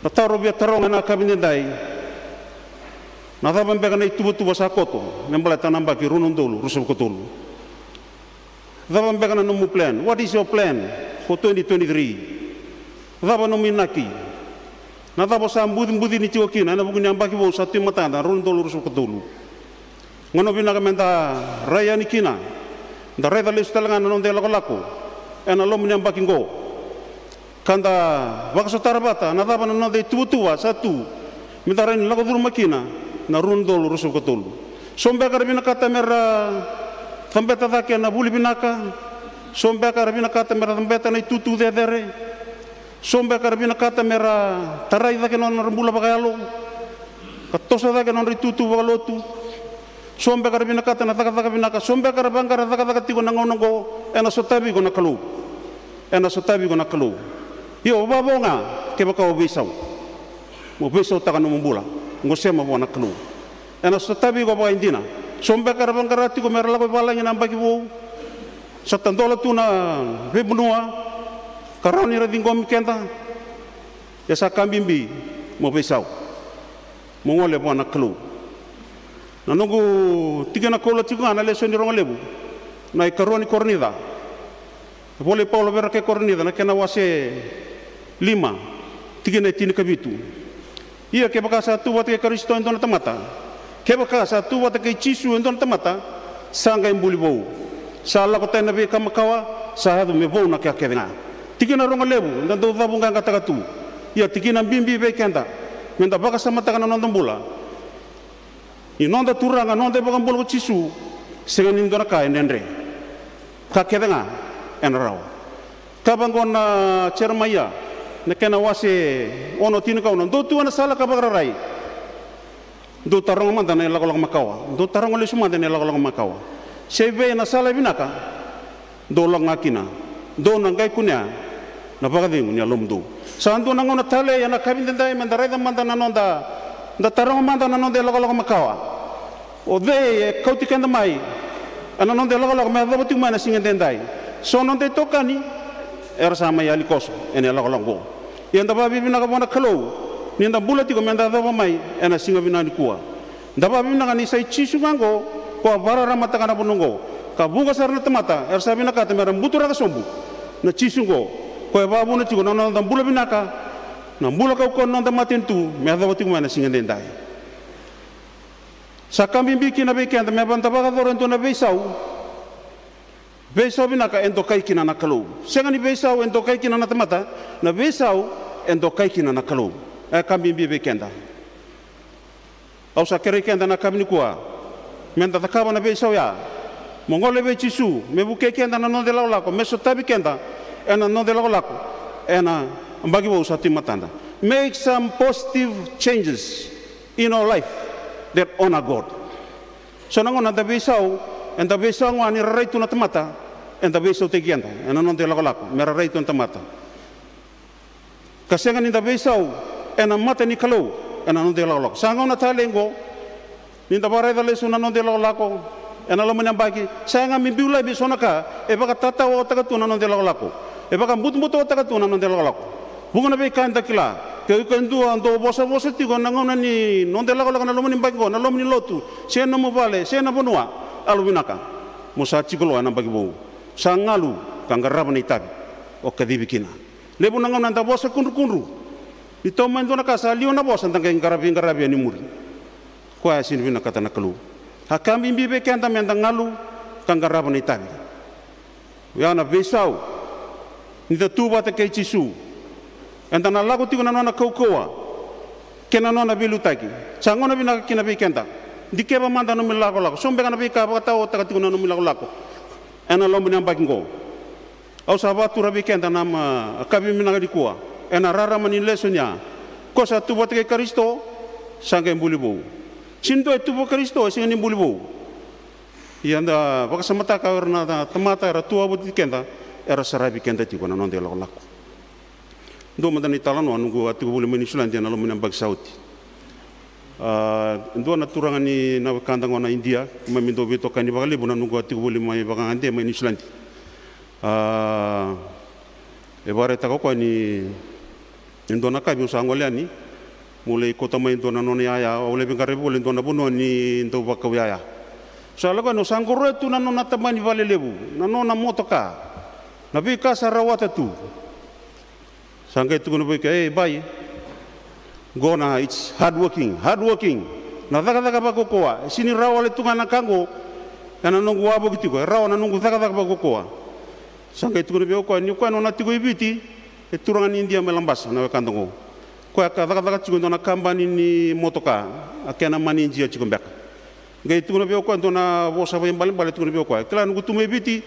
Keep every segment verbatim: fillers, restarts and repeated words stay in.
Na taro via taroga ena yakavi edaidai: na cava beka na ituvatuva sa koto me baleta na yabaki rua na udolu ruasagavulu ka tolu? Cava beka na nomu plan? What is your plan for twenty twenty-three? Cava nomu inaki? Na cava o sa bucibucini tiko kina ena vuku ni yabaki vou sa tu e matada, rua na udolu ruasagavulu ka tolu? Gauna vinaka meda rai yani kina, da raica lesu tale ga na noda ilakolako ena loma ni yabaki oqo, ka da vakasotara vata na cava na noda ituvatuva sa tu meda rai ni lako curuma kina na rua na udolu ruasagavulu ka tolu. So beka era vinakata mera cabeta cake na vuli vinaka? So beka era vinakata mera cabeta na itutu cecere? So beka era vinakata mera tarai cake na nodra bula vakayalo ka toso cake na nodra itutu vakalotu? So beka era vinakata na cakacaka vinaka? So beka era vaqara cakacaka tiko na gauna oqo? Ena sotavi iko na Kalou. Ena sotavi iko na Kalou. Io, vavo ga kevaka o veisau, mo veisautaka nomu bula, qo sema vua na Kalou. Ena sotavi iko vakaidina. So beka era vaqara tiko mera lako i valagi na yabaki vou? Sa tadola tu na veivanua ka rawa ni ra ciqomi keda. Ia sa ka bibi mo veisau, mo gole vua na Kalou. Na noqu tikina koula tiko ga na lesoni rogo levu, na ikarua ni Korinica. Na ivola i Paula vei ira na kai Korinica, na kena wase lima, tikina e tinikavitu. Ia kevaka sa tu vata kei Karisito e dua na tamata, kevaka sa tu vata kei Jisu e dua na tamata, sa qai buli vou. Sa lako tani na veika makawa, sa yaco me vou na ka kece ga. Tikina rogo levu eda dau cavuqaqataka tu. Ia tikina bibi vei keda meda vakasamataka na noda bula. Ni noda Turaga, noda iVakabula ko Jisu, sega ni dua na ka e dredre. Ka kece ga ena rawa. Ka vaqo na Jeremaia, na kena wase ono, tinikaono: Dou tu ena sala ka vakararai. Dou taroga mada na ilakolako makawa. Dou taroga lesu mada na ilakolako makawa. Se vei na sala e vinaka, dou lako ga kina, dou na qai kunea na vakacegu ni yalomudou. Sa dua na gauna talei ena yakavi edaidai meda raica mada na noda, da taroga mada na noda ilakolako makawa. O cei e kauti keda mai ena noda ilakolako me yacova tiko mai na siga edaidai? So noda itokani era sa mai yali koso ena ilakolako oqo. Ia da vakavinavinaka vua na Kalou ni da bula tiko meda yacova mai ena siga vinaka nikua. Da vakavinavinaka ni sa i Jisu ga oqo ko a vakararamataka na vanua oqo, ka vuqa sara na tamata era sa vinakata mera buturaka sobu na Jisu oqo, ko e vakavuna tiko na noda bula vinaka, na bula kaukauwa ni noda matanitu me yacova tiko mai na siga edaidai. Sa ka bibi kina vei keda meda vakayacora e dua na veisau. Veisau vinaka e dokai kina na Kalou. Sega ni veisau e dokai kina na tamata, na veisau e dokai kina na Kalou. E ka bibi vei keda. Au sa kerei keda na yakavi nikua meda cakava na veisau ya. Mo gole vei Jisu me vukei keda na noda ilakolako, me sotavi keda ena noda ilakolako ena yabaki vou sa tu e matada. Make some positive changes in our life that honor God. So na gauna eda veisau, eda veisau ga ni ra rai tu na tamata, eda veisautaki keda ena noda ilakolako me ra rai tu na tamata. Ka sega ni da veisau ena mata ni Kalou ena noda ilakolako. Sa gauna talei oqo ni da vakaraica lesu na noda ilakolako ena loma ni yabaki, sa yaga me biu laivi eso na ka e vakatatawataka tu na noda ilakolako, e vakabutobutotaka tu na noda ilakolako. Vuqa na veika eda kila. Ke o iko e dua dau vosavosa tiko na gauna ni noda ilakolako na loma ni yabaki oqo, na loma ni lotu, se na nomu vale, se na vanua, yalovinaka, mo sa tiko lo ena yabaki vou. Sa galu ka qarava na itavi o kacivi kina. Levu na gauna eda vosa kudrukudru. Ni tau mai dua na ka, sa liwa na vosa, da qai qaravi, qaravi yani muri. Koya e sega ni vinakata na Kalou. A ka bibi vei keda meda galu ka qarava na itavi. Oya na veisau. Ni da tu vata kei Jisu, eda na lako tiko na nona kaukauwa kei na nona veiliutaki. Sa gauna vinaka kina vei keda. Dikeva mada na nomu ilakolako. So beka na veika vakataotaka tiko na nomu ilakolako ena loma ni yabaki oqo. Au sa vakatura vei keda na yakavi vinaka nikua ena rarama ni lesoni ya. Ko sa tu vata kei Karisito sa qai buli vou. Sega ni dua e tu vata kei Karisito e sega ni buli vou. Ia da vakasamataka o ira na tamata era tu wavoliti keda, era saravi keda tiko na noda ilakolako. Dua mada na italanoa, noqu a tiko voli mai Niusiladi ena loma ni yabaki sa oti. A, dua na turaga ni na wekada qo na Idia, keimami dau veitokani vakalevu na noqu a tiko voli mai vakagade mai Niusiladi. A, e vakaraitaka o koya ni E dua na kavi au sa gole yani, meu lai kauta mai e dua na nona iyaya, au lai veiqaravi voli e dua na vanua ni dau vakau iyaya. Sa lako yani, au sa qoroya tu na nona tabani vale levu, na nona motoka, na veika sa rawata tu. Sa qai tukuna vei koya, "E bai, qo na, it's hard working, hard working. Na cakacaka vakaukauwa, e sega ni rawa wale tu ga na ka qo ena noqu wavoki tiko, e rawa na noqu cakacaka vakaukauwa." Sa qai tukuna vei au o koya ni o koya nona tiko i Viti, e turaga ni Idia mai Labasa na wekada oqo. Koya ka cakacaka tiko e dua na kabani ni motoka, a kena manijia tiko beka. Qai tukuna vei au o koya e dua na vosa vakaibalebale, tukuna vei au o koya, "Kila, noqu tu mai Viti,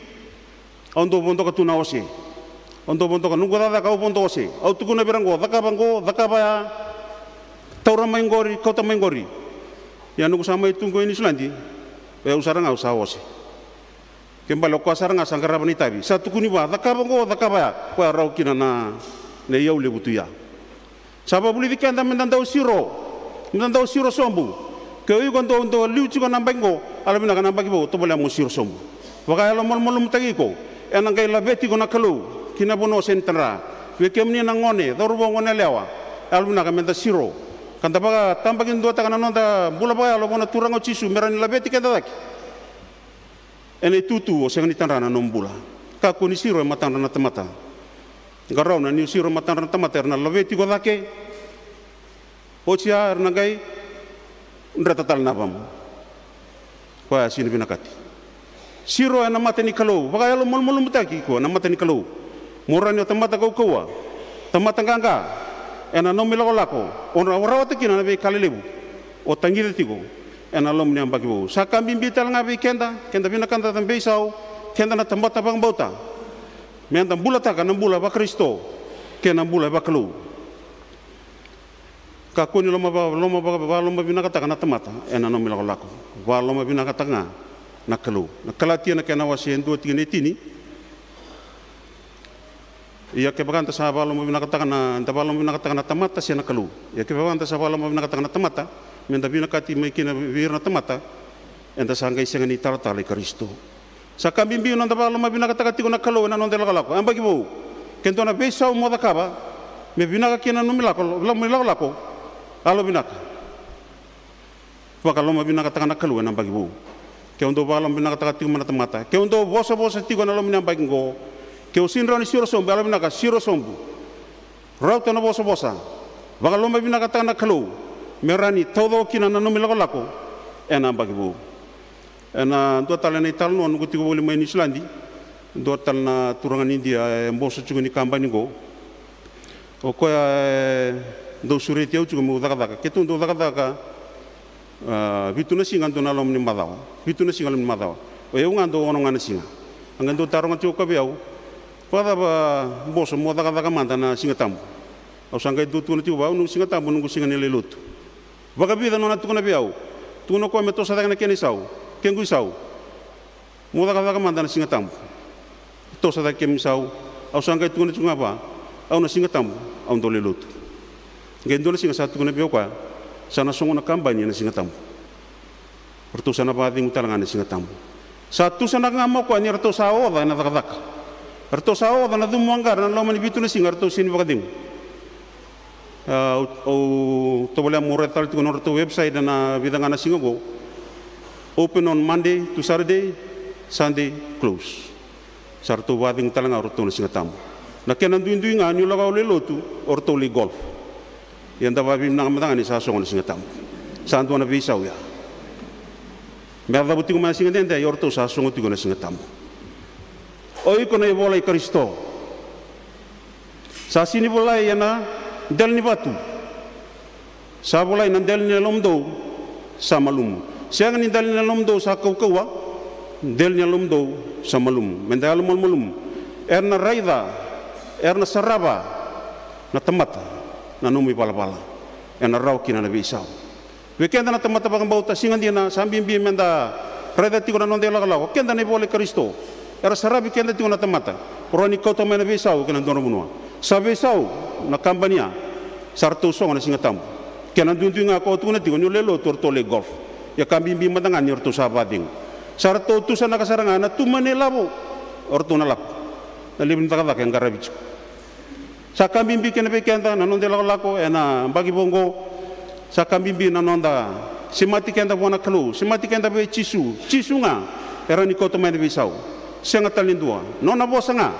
au dau vodoka tu na ose. Au dau vodoka, noqu cakacaka au vodo ose. Au tukuna vei ira oqo, cakava oqo, cakava ya, taura mai qori, kauta mai qori. Ia noqu sa mai tu qo i Niusiladi, o yau sara ga au sa ose." Ke bale o koya sara ga sa qarava na itavi. Sa tukuni vua, cakava oqo, cakava ya. Koya rawa kina na, na iyau levu tu ya. Sa vakavulici keda meda dau siro, meda dau siro sobu. Ke o iko dau, dau liu tiko na yabaki qo, yalovinaka na yabaki vou, tovolea mo siro sobu. Vakayalomalumalumutaki iko. Ena qai laveti iko na Kalou ki na vanua o sega ni tadra. Vei kemuni na gone, cauravou, goneyalewa, yalovinaka meda siro ka da vakatabakiduataka na noda bula vakayalo vua na Turaga o Jisu me rawa ni laveti keda cake. Ena itutu o sega ni tadra na nomu bula. Kakua ni siro e matadra na tamata. Qarauna ni o siro e matadra na tamata, era na laveti iko cake. Oti ya era na qai dreta tale na yavamu. Koya sega ni vinakati. Siro ena mata ni Kalou, vakayalomalumalumutaki iko ena mata ni Kalou. Mo rawa ni o tamata kaukauwa, tamata qaqa ena nomu ilakolako, o na rawata kina na veika lelevu o tagica tiko ena loma ni yabaki vou. Sa ka bibi tale ga vei keda, keda vinakata na veisau, keda na tamata vakabauta, meda bulataka na bula vaKarisito kei na bula vaKalou. Kakua ni loma va-, loma va-, vakalomavinakataka na tamata ena nomu ilakolako. Vakalomavinakataka ga na Kalou. Na Kalatia na kena wase e dua tikina e tini. Ia kevaka da sa vakalomavinakataka na, da vakalomavinakataka na tamata se na Kalou. Ia kevaka da sa vakalomavinakataka na tamata, meda vinakati mai kina vei ira na tamata, eda sa qai sega ni talatala i Karisito. Sa ka bibi na noda vakalomavinakataka tiko na Kalou ena noda ilakolako. Yabaki vou, ke dua na veisau mo cakava me vinaka kina na nomu ilako-, nomu ilakolako, yalovinaka. Vakalomavinakataka na Kalou ena yabaki vou. Ke o dau vakalomavinakataka tiko mai na tamata, ke o dau vosavosa tiko ena loma ni yabaki oqo, ke o sega ni rawa ni siro sobu, yalovinaka, siro sobu. Rauta na vosavosa. Vakalomavinakataka na Kalou me rawa ni taucoko kina na nomu ilakolako ena yabaki vou. Ena dua tale na italanoa, noqu tiko voli mai Niusiladi, dua tale na turaga ni Idia e boso tiko ni kabani qo. O koya e dau sureti au tiko meu cakacaka. Keitou dau cakacaka, a, vitu na siga dua na loma ni macawa. Vitu na siga loma ni macawa. O yau ga dau ono ga na siga. A qai dau taroga tiko o koya vei au, "Vakacava boso mo cakacaka mada na Siga Tabu?" Au sa qai dau tukuna tiko vua, "Au noqu Siga Tabu, noqu siga ni lai lotu." Vakavica nona tukuna vei au. Tukuna o koya me toso cake na kena isau. Kequ isau. Mo cakacaka mada na Siga Tabu. Toso cake kemu isau. Au sa qai tukuna tiko ga vua, "Au na Siga Tabu au dau lai lotu." Qai dua na siga sa tukuna vei au o koya, "Sa na sogo na kabani ena Siga Tabu. Ratou sa na vakacegu tale ga ena Siga Tabu." Sa tusanaka ga mai o koya ni ratou sa oca ena cakacaka. Ratou sa oca na cumu aqara ena loma ni vitu na siga, ratou sega ni vakacegu. A, au, au tovolea meu raica tale tiko na nodratou website ena vica ga na siga oqo. Open on Monday to Saturday, Sunday close. Sa ratou vakacegu tale ga o ratou na Siga Tabu. Na kena duidui ga niu lako au lai lotu, o ratou lai golf. Ia da vakavinavinaka mada ga ni sa sogo na Siga Tabu. Sa dua na veisau ya. Me yacova tiko mai na siga edaidai, o ratou sa sogo tiko na Siga Tabu. O iko na ivola i Karisito. Sa sega ni volai ena dela ni vatu. Sa volai na dela ni yalomudou sa malumu. Sega ni dela ni yalomudou sa kaukauwa, dela ni yalomudou sa malumu. Meda yalomalumalumu. Era na raica, era na sarava na tamata na nomu ivalavala. Ena rawa kina na veisau. Vei keda na tamata vakabauta, siga dina sa bibi meda raica tiko na noda ilakolako. Keda na ivola i Karisito, era saravi keda tiko na tamata. Rawa ni kauta mai na veisau ki na dua na vanua. Sa veisau na kabani ya, sa ratou sogo na Siga Tabu. Kena duidui ga ko tukuna tiko niu lai lotu, o ratou lai golf. Ia ka bibi mada ga ni ratou sa vakacegu. Sa ratou tusanaka sara ga na tu mai na ilavo, o ratou na lako. Na levu ni cakacaka e qaravi tiko. Sa ka bibi kina vei keda na noda ilakolako ena yabaki vou oqo. Sa ka bibi na noda semati keda vua na Kalou, semati keda vei Jisu. Jisu ga e rawa ni kauta mai na veisau. Sega tale ni dua. Nona vosa ga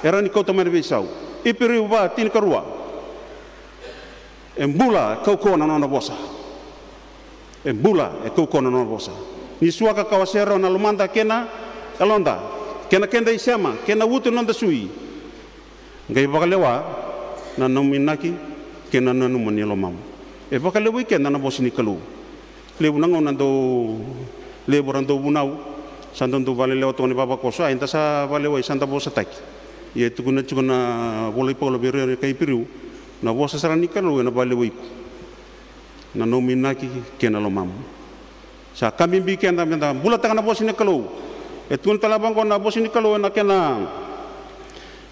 e rawa ni kauta mai na veisau. Iperiu va, tinikarua. E bula, e kaukauwa na nona vosa. E bula, e kaukauwa na nona vosa. Ni suaka ka wasea rawa na lomada kei na yaloda, kei na keda isema, kei na uto ni noda sui. Qai vakalewa na nomu inaki kei na nanuma ni lomamu. E vakalewai keda na vosa ni Kalou. Levu na gauna dau, levu era dau vunau, sa dau dau vakalelewa toka ni vavakoso, a, eda sa vakalewai, sa da vosataki. Ia e tukuna tiko na vola i Paula vei ira na kai Iperiu, na vosa sara ni Kalou ena vakalewai iko. Na nomu inaki kei na lomamu. Sa ka bibi keda meda bulataka na vosa ni Kalou. E tukuna tale vaqo na vosa ni Kalou ena kena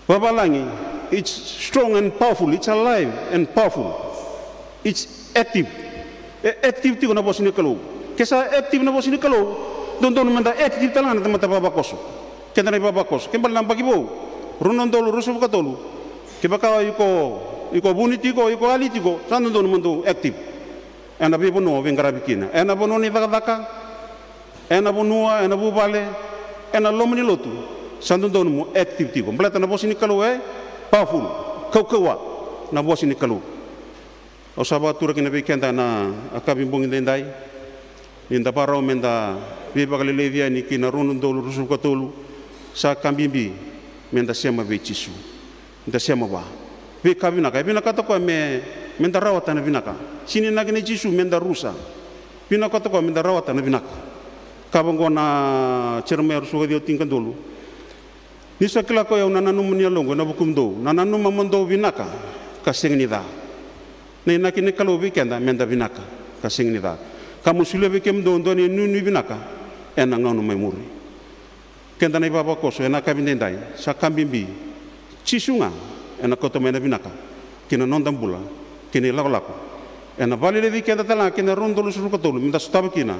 vavalagi, it's strong and powerful, it's alive and powerful, it's active. E active tiko na vosa ni Kalou. Ke sa active na vosa ni Kalou, dodonu meda active tale ga na tamata vavakoso. Keda na ivavakoso, ke bale na yabaki vou, rua na udolu ruasagavulu ka tolu. Kevaka iko, iko vuni tiko, iko yali tiko, sa dodonu mo dou active ena veivanua o veiqaravi kina, ena vanua ni cakacaka, ena vanua, ena vuvale, ena loma ni lotu. Sa dodonu mo active tiko baleta na vosa ni Kalou e powerful, kaukauwa na vosa ni Kalou. Au sa vakatura kina vei keda na yakavi bogi daidai, ni da vakarau meda veivakaleleci yani ki na rua na udolu ruasagavulu ka tolu. Sa ka bibi meda sema vei Jisu. Da sema vua. Veika vinaka, e vinakata o koya me, meda rawata na vinaka. Sega ni inaki nei Jisu meda rusa. Vinakata o koya meda rawata na vinaka. Ka vaqo na Jeremaia ruasagavulu ka ciwa, tinikadua. Ni sa kila ko i au na nanuma ni yaloqu ena vukumudou, na nanuma mo dou vinaka ka sega ni ca. Na inaki ni Kalou vei keda meda vinaka ka sega ni ca, ka mo solia vei kemudou dua na inuinui vinaka ena gauna mai muri. Keda na ivavakoso ena yakavi daidai, sa ka bibi Jisu ga ena kauta mai na vinaka ki na noda bula kei na ilakolako. Ena vakaleleci keda tale ga ki na rua na udolu ruasagavulu ka tolu, meda sotava kina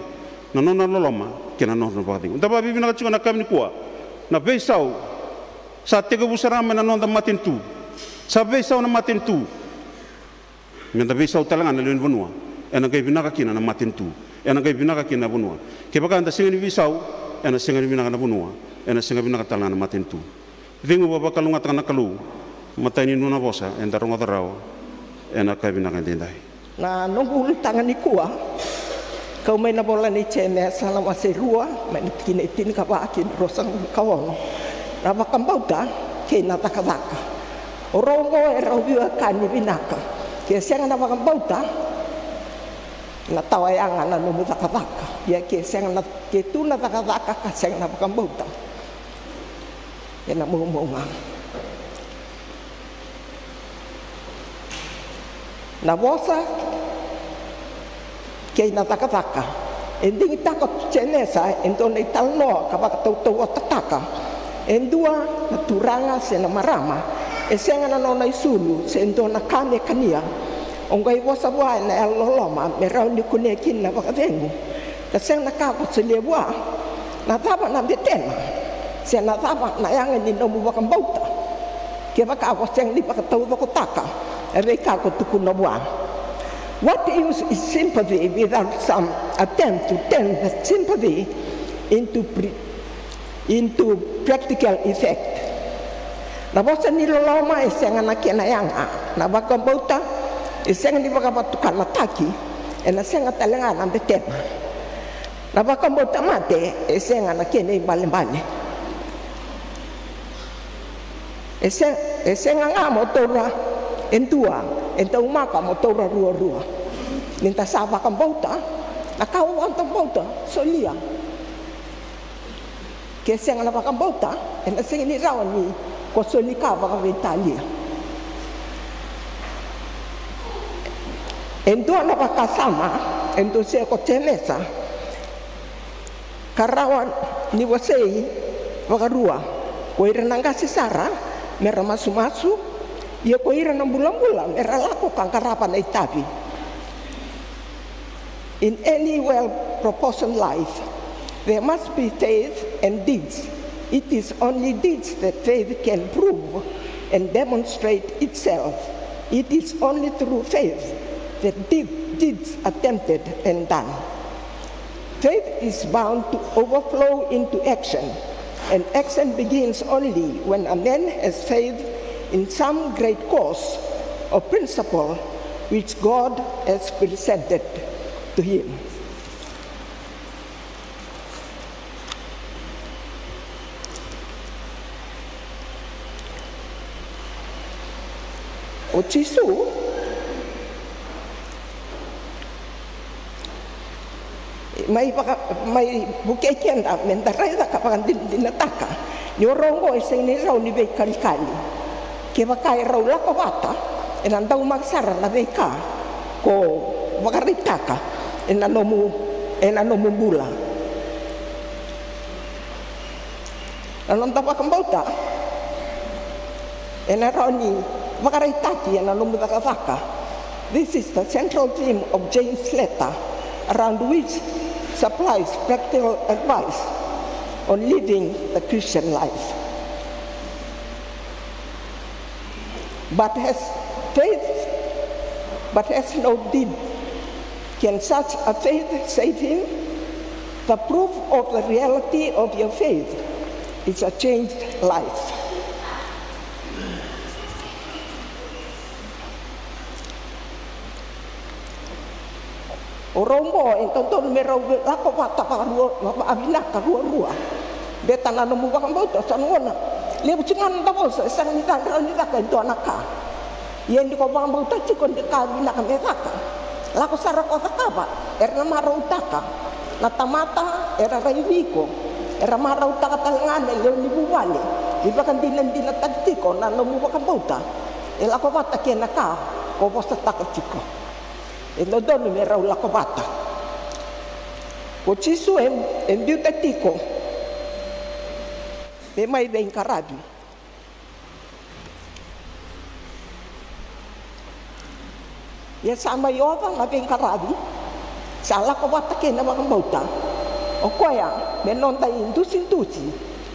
na nona loloma kei na nona vakacegu. Da vakavinavinaka tiko na yakavi nikua. Na veisau sa tekivu sara mai na noda matanitu. Sa veisau na matanitu. Meda veisau tale ga na lewe ni vanua, ena qai vinaka kina na matanitu, ena qai vinaka kina na vanua. Kevaka eda sega ni veisau, ena sega ni vinaka na vanua, ena sega vinaka tale ga na matanitu. Cegu, vakalougatataka na Kalou. Matai ni nona vosa eda rogoca rawa ena yakavi vinaka edaidai. Na noqu ulutaga nikua, kau mai na vola nei Jemesa na wase rua, mai na tikina e tinikava ki na ruasagavulu ka ono. Na vakabauta kei na cakacaka. O rau oqo e rau veiwekani vinaka. Ke sega na vakabauta, na tawa yaga na nomu cakacaka. Ia ke sega na, ke tu na cakacaka ka sega na vakabauta, ena maumau ga. Na vosa kei na cakacaka. E digitaka o Jemesa e dua na italanoa ka vakatautauvatataka e dua na turaga se na marama. E sega na nona isulu se dua na ka me kania. O qai vosa vua ena yalololoma me rawa ni kunea kina na vakacegu. Ka sega na ka ko solia vua. Na cava na betena? Se na cava na yaga ni nomu vakabauta? Kevaka ko sega ni vakataucokotaka e veika ko tukuna vua. What use is sympathy without some attempt to turn that sympathy into pre-, into practical effect? Na vosa ni loloma e sega na kena yaga. Na vakabauta e sega ni vakavatukanataki, ena sega tale ga na betena. Na vakabauta mate e sega na kena ibalebale. E se-, e sega ga mo taura e dua, e daumaka mo taura ruarua. Ni da sa vakabauta, na ka au vakabauta, solia. Ke sega na vakabauta, ena sega ni rawa ni ko soli ka vakaveitalia. E dua na vakasama e dua se ko Jemesa, ka rawa ni wasei vakarua. Ko ira na qase sara me ra masumasu, ia ko ira na bulabula me ra lako ka qarava na itavi. In any well-proportioned life, there must be faith and deeds. It is only deeds that faith can prove and demonstrate itself. It is only through faith that deed, deeds are attempted and done. Faith is bound to overflow into action, and action begins only when a man has faith in some great cause or principle which God has presented to him. O Jisu mai vaka, mai vukei keda me da raica ka vakadinadinataka ni o rau oqo e sega ni rau ni veikalikali. Kevaka e rau lako vata, ena daumaka sara na veika ko vakaraitaka ena nomu, ena nomu bula. Na noda vakabauta ena rawa ni vakaraitaki ena nomu cakacaka. This is the central theme of James' letter, around which supplies practical advice on living the Christian life. But has faith, but has no deed. Can such a faith save him? The proof of the reality of your faith is a changed life. O rau oqo e dodonu me rau lako vata vakarua, vakavinaka ruarua. Beta na nomu vakabauta, sa na gauna levu tiko ga na noda vosa e sega ni caka, rawa ni caka e dua na ka. Ia ni ko vakabauta tiko ni ka vinaka me caka, lako sara ko cakava, era na marautaka na tamata era raici iko, era marautaka tale ga na lewe ni vuvale, ni vakadinadinataki tiko na nomu vakabauta e lako vata kei na ka ko vosataka tiko. E dodonu me rau lako vata. Ko Jisu e, e biuta tiko me mai veiqaravi. Ia sa mai oca na veiqaravi, sa lako vata kei na vakabauta. O koya me noda idusidusi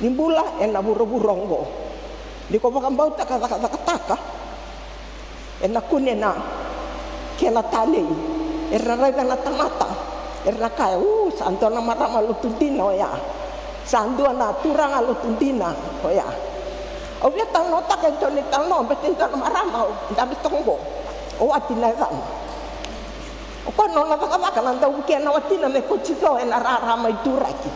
ni bula ena vuravura oqo. Ni ko vakabauta ka cakacakataka, ena kune na kena talei. Era na raica na tamata, era na kaya, u, sa dua na marama lotu dina oya. Sa dua na turaga lotu dina oya. Au via talanoataka e dua na italanoa, baleta e dua na marama au dabe toka oqo. O Wati na yacana. O koya na nona cakacaka na dau vukea na watina me koti co ena rara mai Turaki.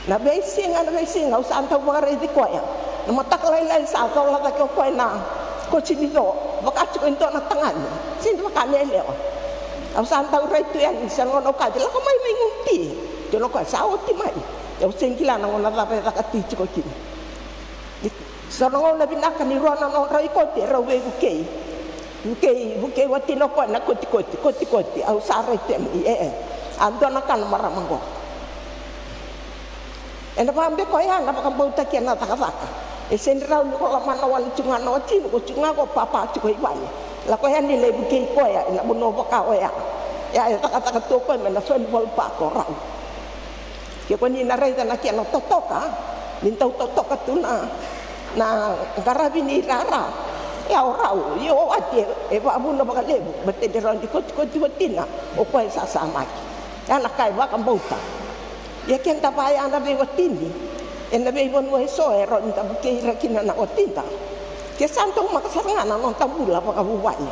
Na veisiga, na veisiga au sa dau vakaraici koya. Na mataka lailai sa cola cake o koya na koti ni co, vaka tiko e dua na tagane, sega ni vaka na yalewa. Au sa dau rai tu yani, sa na gauna au kaya, lako mai me gunu ti. Tukuna o koya sa oti mai. Au sega ni kila na gauna cava e caka ti tiko kina. So na gauna vinaka ni rua na nodrau ikoti, erau veivukei. Vukei, vukei watina o koya na kotikoti, kotikoti. Au sa rai tu yani, e, e. A dua na ka na marama oqo. Ena vakabe koya na vakabauta kei na cakacaka. E sega ni rawa ni ko lomana wale tiko ga na watina, ko tiko ga ko papa tiko i vale. Lako yani lai vukei koya ena vanua vaka oya. Ia e cakacaka tu o koya mai na Fenwell Park o rau. Ke ko ni na raica na kena totoka, ni dau totoka tu na, na qaravi ni rara. Ia o rau, ia o Wati e, e vakavuna vakalevu, baleta ni rawa ni kotikoti watina, o koya e sasamaki. Ia na ka e vakabauta. Ia keda vaya na veiwatini ena veivanua eso e rawa ni da vukei ira kina na watida. Ke sa daumaka sara ga na noda bula vakavuvale,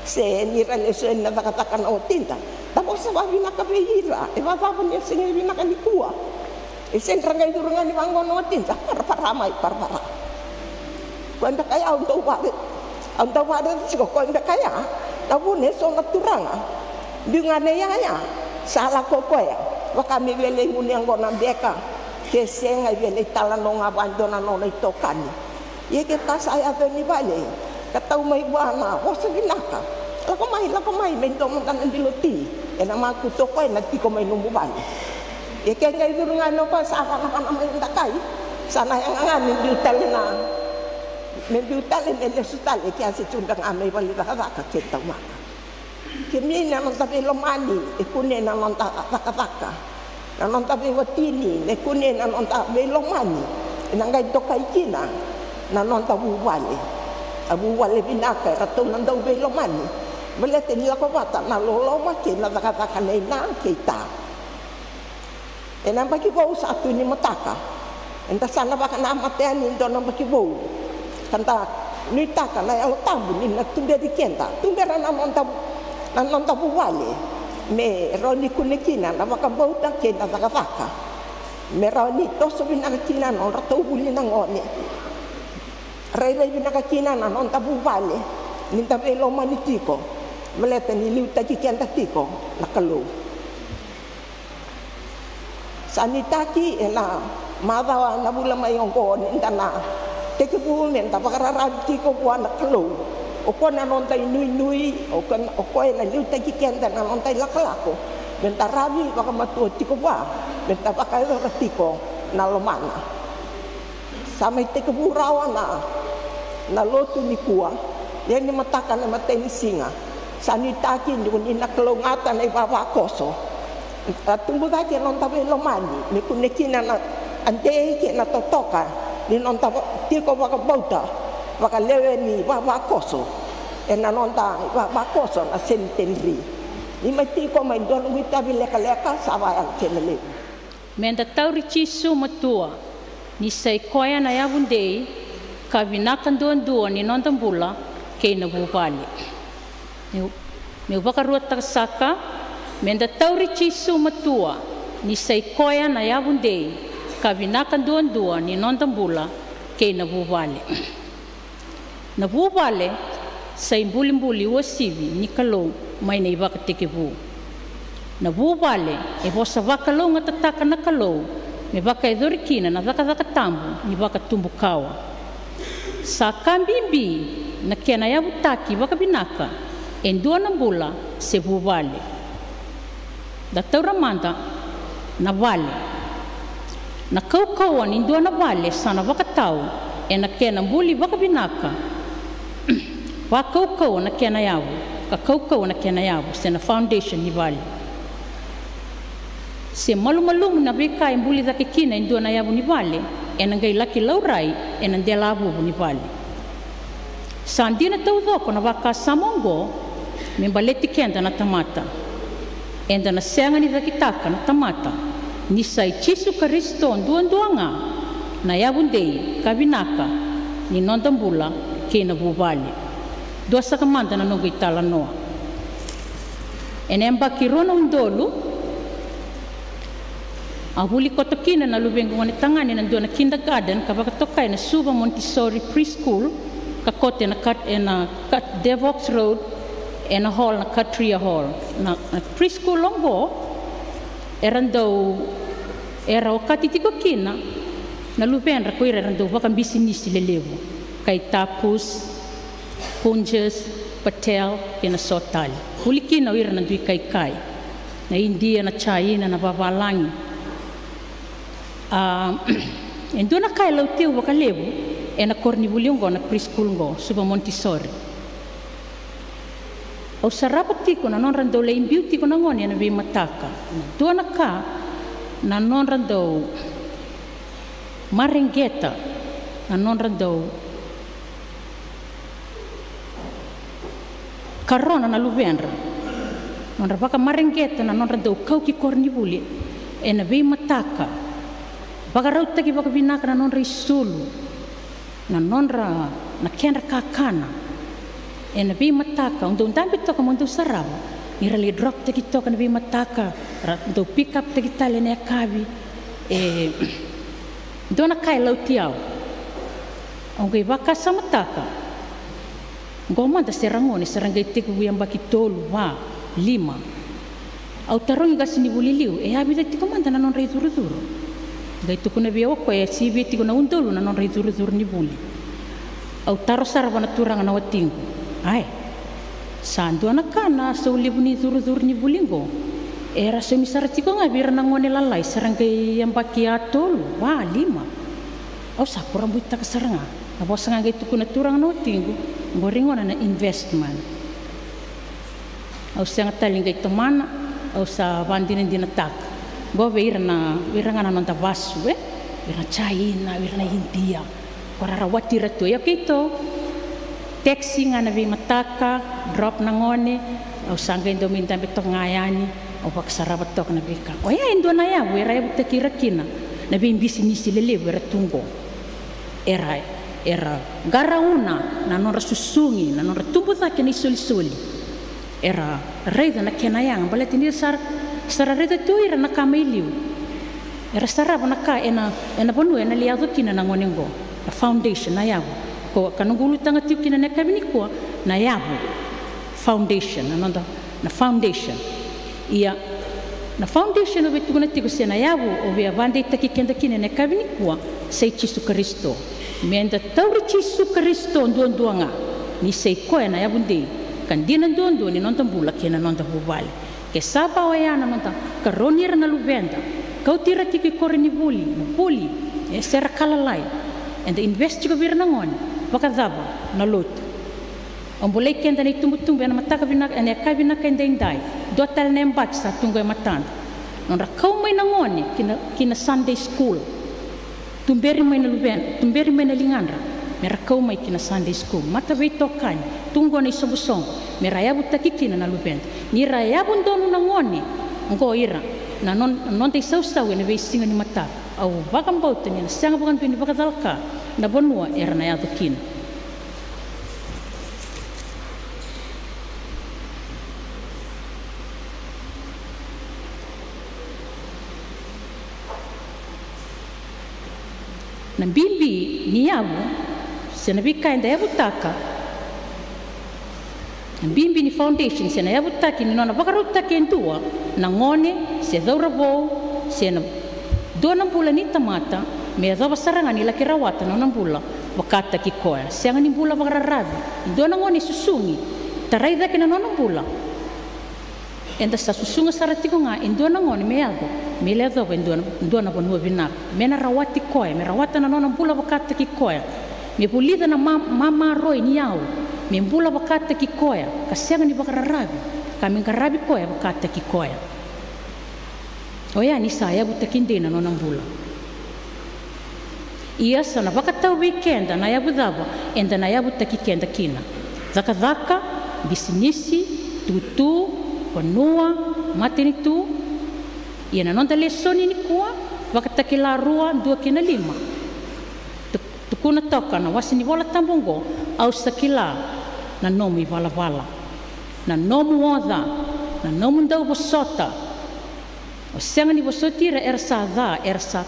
se ni ra lesu yani na cakacaka na watida, da vosa vakavinaka vei ira. E vakacava ni a sega ni vinaka nikua? E sega ni ra qai curu ga ni vaqo na watida, parapara mai, parapara. Koya beka ya au dau vare, au dau vare tiko, koya beka ya. Na vuna eso na turaga, biu ga na iyaya, sa lako koya vaka me via lai gunu yaqona beka. Ke sega e via lai talanoa ga vua e dua na nona itokani. Ia ke ka sa yaco ni vale, ka tau mai vua na vosa vinaka, lako mai, lako mai, me dua mada na bilo ti ena makutu o koya ena tiko mai nomu vale. Ia ke qai curu ga ena o koya sa vanavana mai dakai, sa na yaga ga me biu tale na, me biu tale, me lesu tale, ke a se tu beka ga mai vale cakacaka ke daumaka. Kemuni na noda veilomani, e kune na noda cakacaka. Na noda veiwatini me kune na noda veilomani, ena qai dokai kina na noda vuvale. A vuvale vinaka e ratou na dau veilomani, baleta ni lako vata na loloma kei na cakacaka nei na kei ta. Ena yabaki vou sa tu ni mataka, eda sa na vakanamata yani e dua na yabaki vou, ka da nuitaka na Yalo Tabu ni na tuberi keda, tubera na noda, na noda vuvale, me rawa ni kune kina na vakabauta kei na cakacaka, me rawa ni toso vinaka kina na nodratou vuli na gone. Rairai vinaka kina na noda vuvale ni da veilomani tiko, baleta ni liutaki keda tiko na Kalou. Sa nuitaki ena macawa na vula mai oqo ni da na tekivu me da vakararavi tiko vua na Kalou. O koya na noda inuinui, o koya, o koya ena liutaki keda na noda ilakolako me da ravi vakamatua tiko vua, me da vakayacora tiko na lomana. Sa mai tekivu rawa na, na lotu nikua, ia ni mataka na matai ni siga. Sa nuitaki ni ko ni na kalougata na ivavakoso. A tubu cake na noda veilomani me kune kina na, a dei kei na totoka ni noda va-, tiko vakabauta vakalewe ni vavakoso ena noda ivavakoso na Centenary. Ni mai tiko mai dua noqu itavi lekaleka sa vayalo kei na levu. Me da tauri Jisu matua, ni sa i koya na yavu dei ka vinaka duadua ni noda bula kei na vuvale. Meu, meu vakaruataka saka, me da tauri Jisu matua, ni sa i koya na yavu dei ka vinaka duadua ni noda bula kei na vuvale. Na vuvale sa ibulibuli uasivi ni Kalou mai na ivakatekivu. Na vuvale e vosa vakalougatataka na Kalou me vakayacori kina na cakacaka tabu ni vakatubukawa. Sa ka bibi na kena yavutaki vakavinaka e dua na bula se vuvale. Da taura mada na vale. Na kaukauwa ni dua na vale sa na vakatau ena kena buli vakavinaka. Vakaukauwa na kena yavu, ka kaukauwa na kena yavu, se na foundation ni vale. Se malumalumu na veika e buli cake kina e dua na yavu ni vale, ena qai laki laurai ena delavuvu ni vale. Sa dina taucoko na vakasama oqo me baleti keda na tamata. Eda na sega ni cakitaka na tamata ni sa i Jisu Karisito duadua ga na yavu dei ka vinaka ni noda bula kei na vuvale. Dua saka mada na noqu italanoa. Ena yabaki rua na udolu, a vuli koto kina na luvequ gone tagane ena dua na kindergarten ka vakatokai na Suva Montessori Preschool, ka koto ena Kat-, ena Kat-, Devox Road, ena hall na Katria Hall. Na, na preschool oqo era dau, era okati tiko kina na luvedra ko ira era dau vakabisinisi lelevu, kai Tapus, Kunjas, Patel, kei na so tale. Vuli kina o ira na dui kaikai, na Idia, na Jaina, na vavalagi. A, e dua na ka e lauti au vakalevu ena koronivuli oqo, na preschool oqo, Suva Montessori. Au sarava tiko na nodra dau lai biu tiko na gone ena veimataka. Na dua na ka, na nodra dau mareqeta, na nodra dau karona na luvedra. Nodra vakamareqeta na nodra dau kau ki koronivuli ena veimataka. Vakarautaki vakavinaka na nodra isulu, na nodra, na kedra kakana. Ena veimataka, au dau dabe toka meu dau sarava ni ra lai drop taki toka na veimataka, ra dau pick up taki tale na yakavi. E dua na ka e lauti au. Au qai vakasamataka, qo mada se ra gone, se ra qai tekivu yabaki tolu, va, lima. Au tarogi qasenivuli liu, e a vica tiko mada na nodra icurucuru? Qai tukuna vei au o koya e sivia tiko na udolu na nodra icurucuru ni vuli. Au taro sara vua na turaga na watiqu. Ae, sa dua na ka na sau levu ni icurucuru ni vuli qo. Era saumi sara tiko ga vei ira na gone lalai, se ra qai yabaki a tolu, va, lima. Au sa kurabuitaka sara ga. Na vosa ga qai tukuna na turaga na watiqu, qori gona na investment. Au sega tale ni qai tomana, au sa vakadinadinataka. Qo vei ira na, vei ira ga na noda vasu, e? Vei ira na China, vei ira na India. Ko ra rawati ira tu. Ia keitou, taxi ga na veimataka, drop na gone, au sa qai dau mai dabe toka ga yani, au vakasarava toka na veika. Oya e dua na yavu era yavutaki ira kina na veibisinisi lelevu era tu qo. Era, era qarauna na nodra susugi, na nodra tubu cake na isolisoli. Era raica na kena yaga, baleta ni ra sa, sa ra raica tu ira na ka mai liu. Era sarava na ka ena, ena vanua ena lai yaco kina na gone qo. Na foundation, na yavu. Ko ka noqu ulutaga tiko kina na yakavi nikua, na yavu. Foundation, na noda, na foundation. Ia, na foundation au via tukuna tiko se na yavu au via vakadeitaki keda kina ena yakavi nikua, sa i Jisu Karisito. Meda tauri Jisu Karisito duadua ga, ni sa i koya na yavu dei ka dina duadua ni noda bula kei na noda vuvale. Ke sa va oya na noda karoni ira na luveda, kauti ira tiko i koronivuli, na vuli, e, se ra ka lalai, eda invest tiko vei ira na gone, vakacava na lotu? Au bolei keda na itubutubu ena mataka vinaka, ena yakavi vinaka edaidai. Dua tale na yabaki sa tu qo e matada. Nodra kau mai na gone ki na, ki na Sunday school. Tuberi mai na luvena, tuberi mai na ligadra, me ra kau mai ki na Sunday school. Mataveitokani, tu qo na isoqosoqo, me ra yavutaki kina na luveda. Ni ra yavu donu na gone qo ira, na non-, noda isausau ena veisiga ni mataka. Au vakabauta ni na sega vakadua ni vakacalaka na vanua era na yaco kina. Na bibi ni yavu, se na veika eda yavutaka, na bibi ni foundation, se na yavutaki ni nona vakarautaki e dua na gone, se cauravou, se na dua na bula ni tamata, me yacova sara ga ni laki rawata na nona bula vakataki koya. Sega ni bula vakararavi. E dua na gone susugi, tarai cake na nona bula. Eda sa susuga sara tiko ga e dua na gone me yaco, me lai yacova e dua na, dua na vanua vinaka. Me na rawati koya, me rawata na nona bula vakataki koya. Me vulica na ma-, mamaroi ni yau, me bula vakataki koya, ka sega ni vakararavi, ka me qaravi koya vakataki koya. Oya ni sa yavutaki dei na nona bula. Ia sa na vakatau vei keda na yavu cava eda na yavutaki keda kina. Cakacaka, bisinisi, tutu, vanua, matanitu. Ia na noda lesoni nikua, Vakatakila rua, dua ki na lima. Tu-, tukuna toka na wase ni Vola Tabu oqo, au sa kila na nomu ivalavala. Na nomu oca, na nomu dauvosota. O sega ni vosoti ira era sa ca, era sa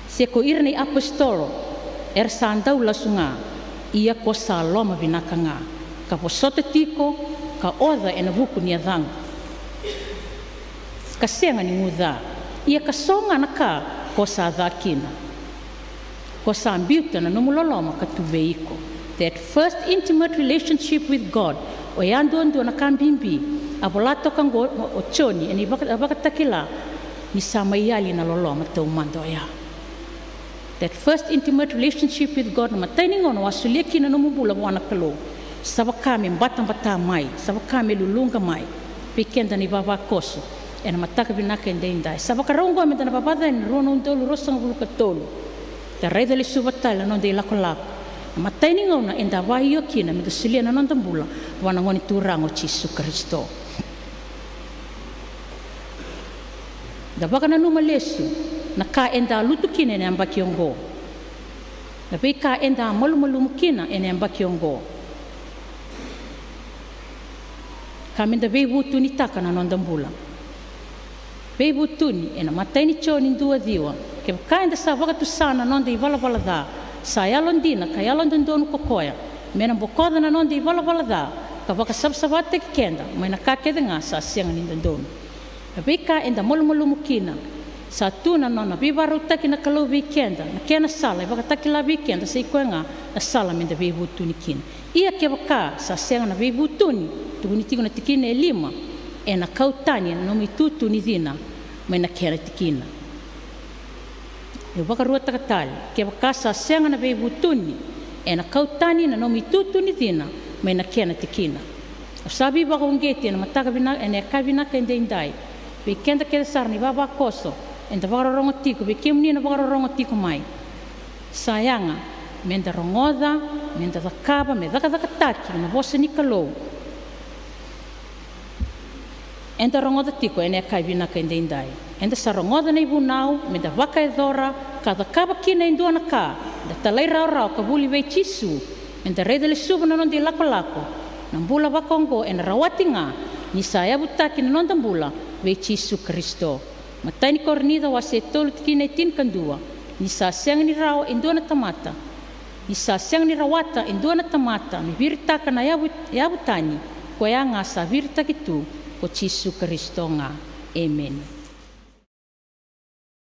se ko ira na iapositolo, era sa dau lasu ga, ia ko sa loma vinaka ga, ka vosota tiko, ka oca ena vuku ni yacaqu. Ka sega ni gu ca, ia ka so ga na ka ko sa ca kina. Ko sa biuta na nomu loloma ka tu vei iko. That first intimate relationship with God. Oya duadua na ka bibi. A vola toka qo o Joni ena ivaka-, Vakatakila, ni sa mai yali na loloma taumada oya. That first intimate relationship with God, na imatai ni gauna o a solia kina na nomu bula vua na Kalou. Sa vaka me batabata mai, sa vaka me luluqa mai. Vei keda na ivavakoso ena mataka vinaka edaidai. Sa vakarau oqo meda na vavaca yani na rua na udolu ruasagavulu ka tolu. Da raica lesuva tale na noda ilakolako. Na imatai ni gauna eda vakaio kina meda solia na noda bula vua na Gone Turaga o Jisu Karisito. Da vakananuma lesu na ka eda lutu kina ena yabaki oqo. Na veika eda malumalumu kina ena yabaki oqo. Ka meda veivutunitaka na noda bula. Veivutuni, ena imatai ni Joni dua ciwa. Kevaka eda sa vakatusa na noda ivalavala ca, sa yalodina ka yalododonu ko koya me na bokoca na noda ivalavala ca, ka vakasavasavataki keda mai na ka kece ga sa sega ni dodonu. Na veika eda malumalumu kina, sa tu na nona veivakarautaki na Kalou vei keda, na kena sala e vakatakila vei keda, sa i koya ga na sala meda veivutuni kina. Ia kevaka sa sega na veivutuni, tukuni tiko na tikina e lima, ena kau tani na nomu itutu ni cina mai na kena tikina. Meu vakaruataka tale, kevaka sa sega na veivutuni, ena kau tani na nomu itutu ni cina mai na kena tikina. Au sa veivakauqeti ena mataka vinaka, ena yakavi vinaka edaidai, vei keda kece sara na ivavakoso eda vakarorogo tiko, vei kemuni na vakarorogo tiko mai. Sa yaga meda rogoca, meda cakava, me cakacakataki na vosa ni Kalou. Eda rogoca tiko ena yakavi vinaka edaidai. Eda sa rogoca na ivunau meda vakayacora ka cakava kina e dua na ka, da talairawarawa ka vuli vei Jisu, meda raica lesuva na noda ilakolako. Na bula vakaoqo ena rawati ga ni sa yavutaki na noda bula vei Jisu Karisito. Matai ni Korinica wase tolu tikina e tinikadua. Ni sa sega ni rawa e dua na tamata, ni sa sega ni rawata e dua na tamata me viritaka na yavu, yavu tani, koya ga sa viritaki tu ko Jisu Karisito ga. Emeni.